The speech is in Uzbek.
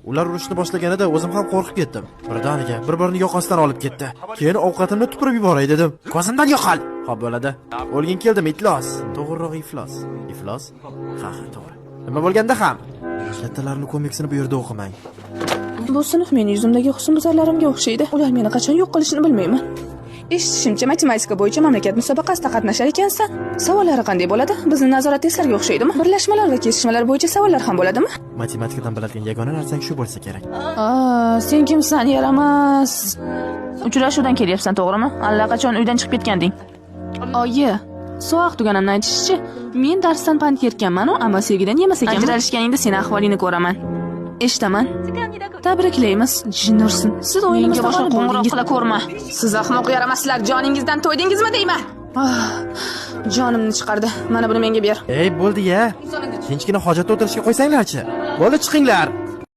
Ular urushni boshlaganida o'zim ham qo'rqib ketdim. Birdaniga bir-birini yoqasidan olib ketdi. Keyin ovqatimni tupurib yuboray dedim. Ko'zimdan yo'qol. Xo'p bo'ladi. O'lgin keldim itlos. To'g'rirog'i iflos. Iflos? Ha, ha, to'g'ri. Nima bo'lganda ham kattalarning komiksini bu yerda o'qimang. Bu sinf meni yuzimdagi husnbuzarlarimga o'xshaydi. Ular meni qachon yo'q qilishini bilmayman. Eshitishimcha, matematika bo'yicha mamlakat musobaqasida qatnashar ekansan. Savollari qanday bo'ladi? Bizni nazorat testlarga o'xshaydimi? Birlashmalar va kesishmalar bo'yicha savollar ham bo'ladimi? Matematikadan biladigan yagona narsang shu bo'lsa kerak. Aa, sen kimsan, yaramas? Uchrashuvdan kelyapsan, to'g'rimi? Allaqachon uydan chiqib ketganding. Oyi, sovuq duganamni aytishicha, men darsdan pand yerganman-u, ammo sevgidan yemas ekanman. Ajralishganingda seni ahvolingni ko'raman. Eshitaman. Tabriklaymiz, jin ursin. Siz o'yinimizda boshqa g'olib qo'ng'iroq bo'ldingiz. qila ko'rma. Siz ahmoq yaramaslar, joningizdan to'ydingizmi deyman? Ah, jonimni chiqardi. Mana buni menga ber. Ey, bo'ldi ya. Tinchgina hojatda o'tirishga qo'ysanglarchi. Bo'ldi, chiqinglar.